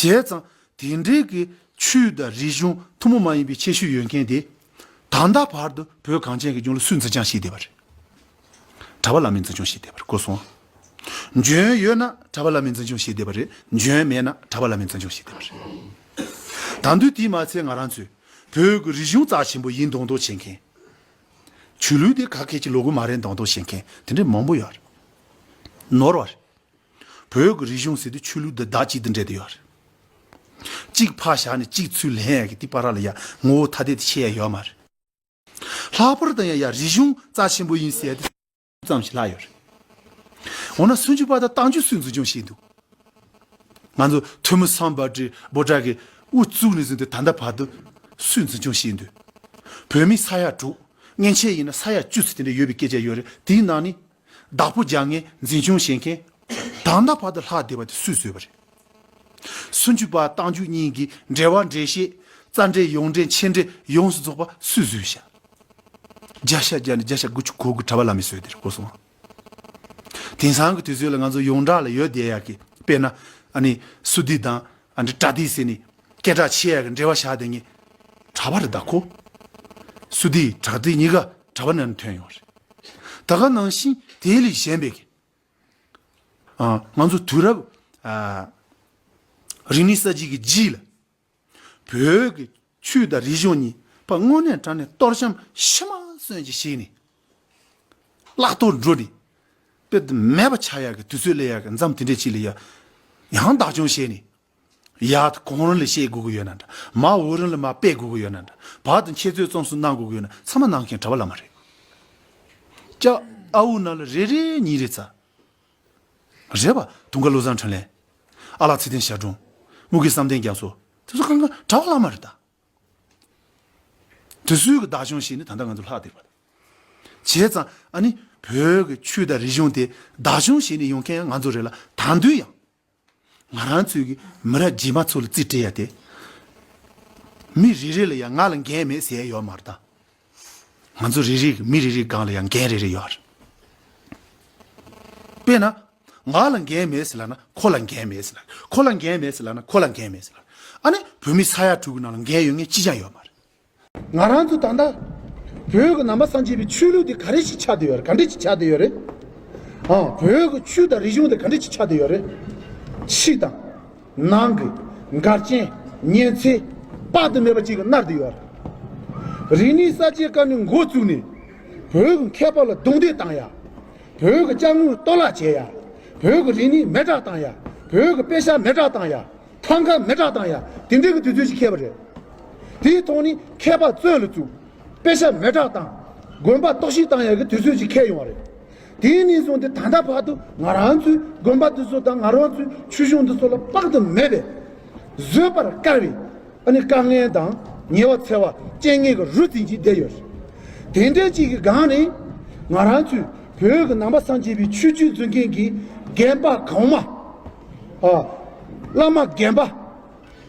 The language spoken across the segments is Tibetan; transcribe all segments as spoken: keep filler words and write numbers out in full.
བྱས་ཙང་དེ་འདྲའི་གི་ཆོས་དང་རིག་གཞུང་ཐུན་མོང་མ་ཡིན་པའི་ཁྱད་ཆོས་ཡོད་མཁན་དེ། ད་ལྟ་བར་དུ་བོད་གངས་ཅན་གྱི་ལྗོངས་ལ་སུས་འཛིན་སྐྱོང་བྱས་བསྡད་པ་རེད། གྲྭ་པ་བླ་མས་འཛིན་སྐྱོང་བྱས་བསྡད་པ་རེད། གོ་སོང་། འཇོན་ཡོད་ན་གྲྭ་པ་བླ་མས་འཛིན་སྐྱོང་བྱས་བསྡད་པ་རེད། འཇོན་མེད་ན་གྲྭ་པ་བླ་མས་འཛིན་སྐྱོང་བྱས་བསྡད་པ་རེད། ད་དུང་དེས་མ་ཚད་ང་རང་ཚོས་བོད་ཀྱི་རིག་གཞུང་རྩ་ཆེན་པོ་ཡིན་མདོག་མདོག་བྱེད་མཁན། ཆོས་ལུགས་དེ་ག་གལ་ཆེ་ལོ་གི་མ་རེད་མདོག་མདོག་བྱེད་མཁན་དེ་འདྲ་མང་པོ་ཡོད་རེད། ནོར་བ་རེད། བོད་ཀྱི་རིག་གཞུང་ཟེར་དུས་ཆོས་ལུགས་དང་བདག་གཅིག་ཏུ་འབྲེལ་བསྡད་ཡོད་རེད། གཅིག་ཕར་བཞག་ནས་གཅིག་ཚུར་ལེན་ཡག་གི་དེ་བར་ལ་ཡ་ངོ་བོ་ཐ་དད་དུ་ཕྱེ་ཡ་ཡོད་མ་རེད། ལྷག་པར་དུ་ཡང་ཡ་རིག་གཞུང་རྩ་ཆེན་པོ་ཡིན་ཟེར་ཏེ་ཙམ་ཞིག་ལྷག་ཡོད་རེད། འོ་ན་སུམ་ཅུ་པ་དང་རྟགས་འཇུག་སུས་འཛིན་སྐྱོང་བྱས་འདུག་ང་ཚོ་ཐོན་མི་སམ་བྷོ་ཊ་བྷོ་ཊ་གི་དབུ་བཙུགས་ནས་བཟུང་སྟེ་ད་ལྟ་བར་དུ་སུས་འཛིན་སྐྱོང་བྱས་འདུག་བོད་མི་ས་ཡ་དྲུག་མཉེན་ཆས་ཡིན་ན་ས་ཡ་བཅུ་ཙམ་དེ་འདྲ་ཡོད་པའི་སྐད་ཆ་ཡོད་རེད། དེའི་ནང་ནས་བདག་པོ་རྒྱག་མཁན་འཛིན་སྐྱོང་བྱེད་མཁན་ད་ལྟ་བར་དུ་ལྷག་བསྡད་པ་དེ་སུས་བཟོས་པ་རེད། སུམ་ཅུ་པ་རྟགས་འཇུག་གཉིས་ཀྱི་འགྲེལ་བ་འགྲེལ་བཤད་རྩ་འགྲེལ་ཡོངས་འགྲེལ་མཆན་འགྲེལ་ཡོངས་སུ་རྫོགས་པ་སུས་བཟོས་ཤག་བརྒྱ་ཆ་བརྒྱ་ནས་བརྒྱ་ཆ་དགུ་བཅུ་གོ་དགུ་གྲྭ་པ་བླ་མས་བཟོས་དེ་རེད། གོ་སོང་། དེང་སང་གི་དུས་ཚོད་ལ་ང་ཚོ་ཡོངས་གྲགས་ལ་ཡོད་བསྡད་ཡག་གི་དཔེར་ན་ཨ་ནི་སུ་དི་དང་ཨ་ནི་པྲ་ཏི་ཟེར་ནས་སྐད་གྲགས་ཆེ་ཡག་གི་འགྲེལ་བ་བཞག་བསྡད་མཁན་གྲྭ་པ་རེད་ད་ཁོ། སུ་དི་པྲ་ཏི་གཉིས་ཀ་གྲྭ་པ་ནང་ནས་ཐོན་ཡོང་བ་རེད། ད་ག་ནང་བཞིན་དེ་ལས་གཞན་པའི་གི་ཨ། ང་ཚོ་དུས་རབས་ཨ། རིག་གནས་གསར་བརྗེ་གི་རྗེས་ལ་བོད་ཀྱི་ཆོས་དང་རིག་གཞུང་གཉིས་ཕར་དངོས་གནས་དྲང་གནས་གཏོར་བཤམས་ཕྱི་མ་སོན་གྱི་ཞིག་ནས་བརླག་ཐོག་འགྲོ་ནས་དཔེ་དེ་མེད་པ་ཆགས་ཡག་གི་དུས་ཚོད་སླེབས་ཡག་གི་མཚམས་དེ་འདྲས་ཅིག་ལ་ཡ་ཡང་བདག་སྐྱོང་བྱས་ནས་ཡར་གོང་རིམ་ལ་བཤད་དགོས་ཀྱི་ཡོད་ན་འདྲ། མར་འོག་རིམ་ལ་མར་སྤེལ་དགོས་ཀྱི་ཡོད་ན་འདྲ། བར་དུ་འཁྱེར་ཚོས་རྩོམ་གསུམ་གནང་དགོས་ཀྱི་ཡོད་ན་ཚང་མ་གནང་མཁན་གྲྭ་པ་བླ་མ་རེད། སྐྱ་ཨ་འུ་ནང་ལ་རེ་རེ་གཉིས་རེ་ཙམ། རེད་པ། དུང་དཀར་བློ་བཟང་འཕྲིན་ལས། ཨ་ལགས་ཚེ་བརྟན་ཞབས་དྲུང་། དམུ་དགེ་བསམ་གཏན་རྒྱ་མཚོ། དེ་ཚོ་གང་ག་གྲྭ་པ་བླ་མ་རེད་ད། དེ་ཚོའི་གི་བདག་སྐྱོང་བྱས་ནས་ད་ལྟ་ང་ཚོ་ལྷག་བསྡད་པ་རེད། བྱས་ཙང་ཨ་ནི་བོད་ཀྱི་ཆོས་དང་རིག་གཞུང་དེ་བདག་སྐྱོང་བྱས་ནས་ཡོང་མཁན་ཡང་ང་ཚོ་རེད་ལ། ད་དུང་ཡང་ང་རང་ཚོའི་གི་མི་རབས་རྗེས་མ་ཚོ་ལ་རྩིས་སྤྲད་ཡ་དེ། མི་རེ་རེ་ལ་ཡང་ང་ལ་འགན་མེད་ཟེར་ཡ་ཡོད་མ་རེད་ད། ང་ཚོ་རེ་རེ་གི་མི་རེ་རེའི་སྒང་ལ་ཡང་འགན་རེ་རེ་ཡོད་རེད། དཔེར་ན། ང་ལ་འགན་མེད་ཟེར་ལབ་ན་ཁོ་ལ་འགན་མེད་ཟེར་ལབ། ཁོ་ལ་འགན་མེད་ཟེར་ལབ་ན་ཁོ་ལ་འགན་མེད་ཟེར་ལབ། ཨ་ནི་བོད་མི་ས་ཡ་དྲུག་གི་ནང་ལ་འགན་ཡོད་མཁན་གཅིག་ཀྱང་ཡོད་མ་རེད། ང་རང་ཚོ་ད་ལྟ་བོད་ཀྱི་ནང་པ་སངས་རྒྱས་པའི་ཆོས་ལུགས་དེ་ག་རེ་ཞིག་ཆགས་བསྡད་ཡོད་རེད། ག་འདྲ་ཞིག་ཆགས་བསྡད་ཡོད་རེད། ཨང་། བོད་ཀྱི་ཆོས་དང་རིག་གཞུང་དེ་ག་འདྲ་ཞིག་ཆགས་བསྡད་ཡོད་རེད། ཕྱི་དང་། ནང་གི་འགལ་རྐྱེན་ཉེན་ཚན་དཔག་ཏུ་མེད་པ་ཅིག་གིས་མནར་ཏེ་ཡོད་རེད། རིག་གནས་གསར་བརྗེའི་སྐབས་ནས་འགོ་བཙུགས་ནས་བོད་ཀྱི་མཁས་པ་ལ་རྡུང་རྡེག་བཏང་ཡ། བོད་ཀྱི་ཅ་དངོས་གཏོར་བརླག་བྱས་ཡ། བོད་ཀྱི་རིག་གནས་མེད་དྲགས་བཏང་ཡ། བོད་ཀྱི་དཔེ་ཆ་མེད་དྲགས་བཏང་ཡ། ཐང་ག་མེད་དྲགས་བཏང་ཡ། དེ་འདྲའི་གི་དུས་ཚོད་ཅིག་འཁེལ་བ་རེད། དེའི་ཐོག་ནས་མཁས་པ་བཙོན་ལ་བཙུགས། དཔེ་ཆ་མེད་དྲགས་བཏང་། དགོན་པ་གཏོར་བཤིག་བཏང་ཡ་གི་དུས་ཚོད་ཅིག་འཁེལ་ཡོང་བ་རེད། དེའི་ནས་བཟུང་སྟེ་ད་ལྟ་བར་དུ་ང་རང་ཚོའི་དགོན་པ་འདི་ཚོ་དང་ང་རང་ཚོའི་ཆོས་གཞུང་འདི་ཚོ་ལ་དཔག་ཏུ་མེད་པའི་བཟོད་པར་དཀའ་བའི་ཨ་ནི་དཀའ་ངལ་དང་ཉེས་པ་འཚེ་བ་རྐྱེན་ངན་གྱི་རུ་འཛིན་གྱིས་བསྡད་ཡོད་རེད། དེ་འདྲའི་ཅིག་གི་སྒང་ནས་ང་རང་ཚོའི་བོད་ཀྱི་ནང་པ་སངས་རྒྱས་པའི་ཆོས་བརྒྱུད་འཛིན་མཁན་གྱི་རྒན་པ་གོང་མ། ཨ། བླ་མ་རྒན་པ།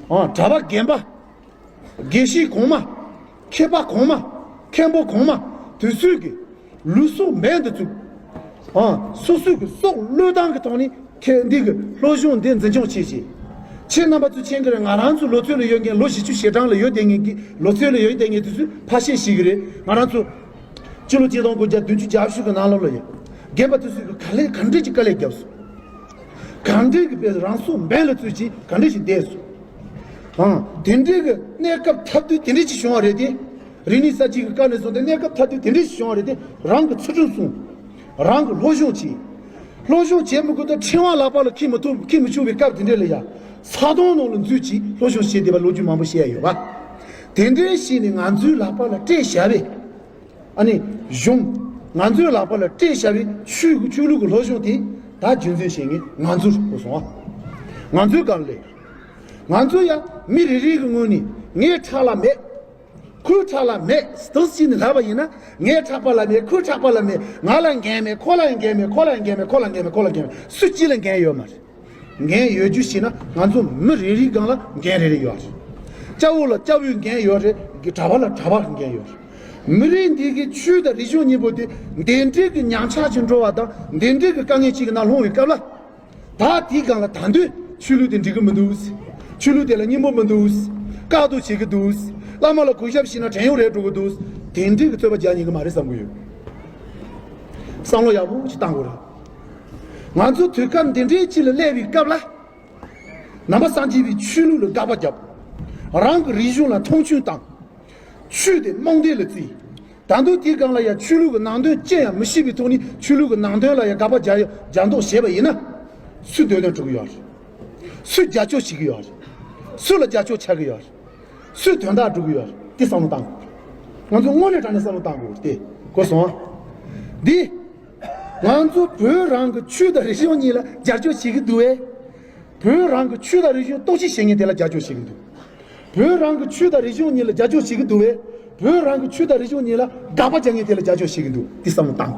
ཨ། གྲྭ་པ་རྒན་པ། དགེ་བཤེས་གོང་མ། མཁས་པ་གོང་མ། མཁན་པོ་གོང་མ། དེ་ཚོས་ཀྱི་ལུས་སྲོག་འབེན་དུ་བཙུགས། ཨ། སོ་སོའི་གི་སྲོག་བློས་བཏང་གི་ཐོག་ནས་ཁྱེད་འདི་གི་སློབ་སྦྱོང་འདི་འཛིན་སྐྱོང་བྱེད་ཅིང་། ཁྱེད་རྣམ་པ་ཚོས་མཁྱེན་གི་རེད། ང་རང་ཚོ་ལོ་ཚོད་ལ་ཡོད་མཁན་ལོ་བཞི་བཅུ་ཞེ་གྲངས་ལ་ཡོད་བསྡད་མཁན་གྱི་ལོ་ཚོད་ལ་ཡོད་བསྡད་མཁན་དེ་ཚོས་ཕལ་ཆེར་ཤེས་གི་རེད། ང་རང་ཚོ་སྤྱི་ལོ་ཆིག་སྟོང་དགུ་བརྒྱ་བདུན་ཅུ་གྱ་བཞི་གི་ནང་ལོགས་ལ་ཡོད། རྒན་པ་དེ་ཚོས་གི་ག་ལེ་ག་འདྲས་ཀྱི་དཀའ་ལས་བརྒྱབ་སོང་། གང་འདྲས་ཀྱི་དཔེ་རང་སྲོག་འབེན་ལ་བཙུགས་ཀྱིས་གང་འདྲས་ཤིག་བསྡད་སོང་། ཨང་། དེ་འདྲས་ཀྱི་གནས་སྐབས་ཐབས་དུས་དེ་འདྲས་ཅིག་བྱུང་བ་རེད་དེ། རིག་གནས་གསར་བརྗེ་གི་སྐབས་ནས་བཟུང་སྟེ་གནས་སྐབས་ཐབས་དུས་དེ་འདྲས་ཤིག་བྱུང་བ་རེད་དེ། རང་གི་ཚུལ་ཁྲིམས་སྲུང་། རང་གི་སློབ་སྦྱོང་བྱེད། སློབ་སྦྱོང་བྱེད་མི་དགོས་ད་ཕྲེང་བ་ལག་པ་ལ་འཁྱེར་མི་ཐུབ་འཁྱེར་མི་ཆོག་པའི་སྐབས་དེ་འདྲས་ལ་ཡ། ས་དོང་ནང་ལ་འཛུལ་གྱིས་སློབ་སྦྱོང་བྱེད་བསྡད་པ་ལོ་རྒྱུས་མང་པོ་བཤད་ཡ་ཡོད་པ། དེ་འདྲས་བྱས་ནས་ང་ཚོའི་ལག་པ་ལ་སྤྲད་བཞག་པའི། ཨ་ནི་གཞུང་། ང་ཚོའི་ལག་པ་ལ་སྤྲད་བཞག་པའི་ཆོས་ཀྱི་ཆོས་ལུགས་ཀྱི་སློབ་སྦྱོང་དེ་ད་རྒྱུན་འཛིན་བྱེད་མཁན་ང་ཚོ་རེད། གོ་སོང་ཨ། ང་ཚོའི་སྒང་ལ་ང་ཚོ་ཡང་མི་རེ་རེ་གི་ངོས་ནས་ངའི་ཕྲག་ལ་མེད། ཁོའི་ཕྲག་ལ་མེད་དུ་ཕྱིན་ནས་ལབ་པ་ཡིན་ན། ངའི་ཕྲག་པ་ལ་མེད། ཁོའི་ཕྲག་པ་ལ་མེད། ང་ལ་འགན་མེད། ཁོ་ལ་འགན་མེད། ཁོ་ལ་འགན་མེད། ཁོ་ལ་འགན་མེད། ཁོ་ལ་འགན་མེད། སུ་གཅིག་ལ་འགན་ཡོད་མ་རེད། འགན་ཡོད་རྒྱུ་ཞིག་ན་ང་ཚོ་མི་རེ་རེའི་སྒང་ལ་འགན་རེ་རེ་ཡོད་རེད། སྐྱ་བོ་ལ་སྐྱ་བོའི་འགན་ཡོད་རེད། གྲྭ་པ་ལ་གྲྭ་པ་གི་འགན་ཡོད་རེད། མི་རིགས་འདི་གི་ཆོས་དང་རིག་གཞུང་གཉིས་པོ་དེ་འདི་འདྲའི་གི་ཉམས་ཆག་ཅིག་འགྲོ་བ་དང་འདི་འདྲའི་གི་དཀའ་ངལ་ཅིག་གི་ནང་ལྷུང་བའི་སྐབས་ལ། ད་དེའི་སྒང་ལ་ད་དུང་ཆོས་ལུགས་དེ་འགྲིག་གི་མི་འདུག་ཆོས་ལུགས་དེ་ལ་སྙིང་པོ་མི་འདུག། བཀག་སྡོམ་བྱེད་ཀྱི་འདུག། བླ་མ་ལ་གུས་ཞབས་བྱས་ན་བྲན་གཡོག་རེད་འགྲོ་གི་འདུག། དེ་འདྲའི་གི་རྩོད་པ་རྒྱག་ཉན་གི་མ་རེད་བསམ་གི་ཡོད། བསམ་བློ་ཡག་པོ་ཞིག་བཏང་དགོས་རེད། ང་ཚོ་དུས་སྐབས་འདི་འདྲའི་ཅིག་ལ་སླེབས་པའི་སྐབས་ལ། ནང་པ་སངས་རྒྱས་པའི་ཆོས་ལུགས་ལ་དགག་པ་བརྒྱབ། རང་གི་རིག་གཞུང་ལ་མཐོང་ཆུང་བཏང་། ཆོས་དེ་རྨོངས་དད་ལ་བརྩིས། ད་དུང་དེའི་སྒང་ལ་ཡང་ཆོས་ལུགས་ཀྱི་ནང་དོན་ཅི་ཡང་མི་ཤེས་པའི་ཐོག་ནས་ཆོས་ལུགས་ཀྱི་ནང་དོན་ལ་ཡང་དགག་པ་རྒྱག་རྒྱག་མདོག་བྱས་པ་ཡིན་ན། སུས་འདོད་དོན་སྒྲུབ་ཀྱི་ཡོད་རེད། སུས་རྒྱབ་སྐྱོར་བྱེད་ཀྱི་ཡོད་རེད། སུ་ལ་རྒྱབ་སྐྱོར་ཆགས་ཀྱི་ཡོད་རེད། སུས་དོན་དག་སྒྲུབ་ཀྱི་ཡོད་རེད། དེ་བསམ་བློ་བཏང་དགོས། ང་ཚོ་དངོས་གནས་དྲང་གནས་བསམ་བློ་བཏང་དགོས་རེད་དེ། གོ་སོང་ཨ། འདི། ང་ཚོ་བོད་རང་གི་ཆོས་དང་རིག་གཞུང་གཉིས་ལ་རྒྱབ་སྐྱོར་བྱེད་ཀྱི་འདུག་བས། བོད་རང་གི་ཆོས་དང་རིག་གཞུང་གཏོར་བཤིག་བྱེད་མཁན་དེ་ལ་རྒྱབ་སྐྱོར་བྱེད་ཀྱི་འདུག། བོད་རང་གི་ཆོས་དང་རིག་གཞུང་གཉིས་ལ་རྒྱབ་སྐྱོར་བྱེད་ཀྱི་འདུག་བས། བོད་རང་གི་ཆོས་དང་རིག་གཞུང་གཉིས་ལ་དགག་པ་རྒྱག་མཁན་དེ་ལ་རྒྱབ་སྐྱོར་བྱེད་ཀྱི་འདུག། འདི་བསམ་བློ་བཏང་།